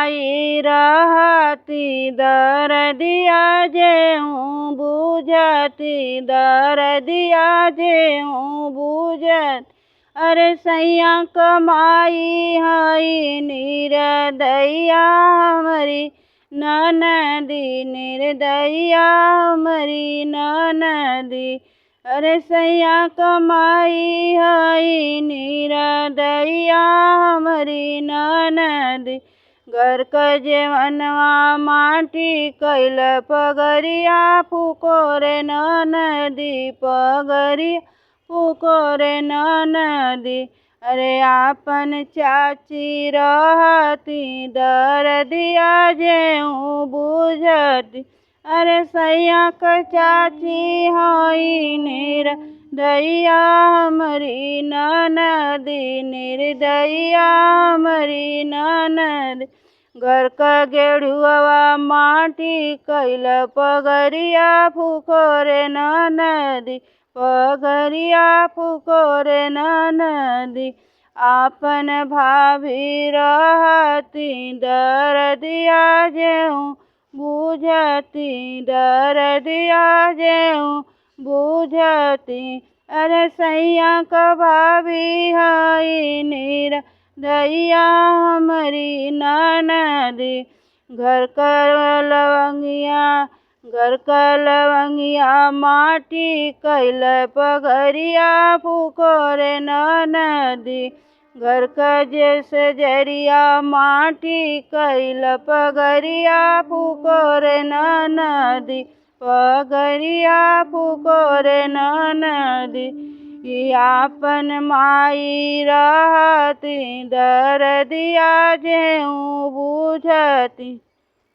माई रहती दरदिया जेहूँ बुझती, दरदिया जेहूँ बुझत। अरे सैया कमाई हई निरदैया हमरी ननदी, निर्दया हमरी ननदी। अरे सैया कमाई हई निरदैया हमरी ननदी। घर क जेवनवा माटी कैल पगरिया फुकोरे ननदी, पगरिया फुकोरे ननदी। अरे आपन चाची रहती दरदिया जेहूँ बुझती। अरे सैया क चाची हई निर्दया हमरी ननदी, निर्दया हमरी ननदी। घर क गेढ़ुआ माटी कैल पगरिया फुकोरे ननदी, पगरिया फुकोरे ननदी। आपन भाभी रहती दरदिया जेहूँ बुझती, दरदिया जेहूँ बुझती। अरे सैया क भाभी हई निर्दया हमरी ननदी। घर क लवंगिया, घर क लवंगिया माटी कैल पगरिया फुकोरे ननदी। घर क जैसे जरिया माटी कैल पगरिया फुकोरे ननदी, पगरिया फुकोरे ननदी। आपन माई रहती दरदिया जेहूँ बुझती।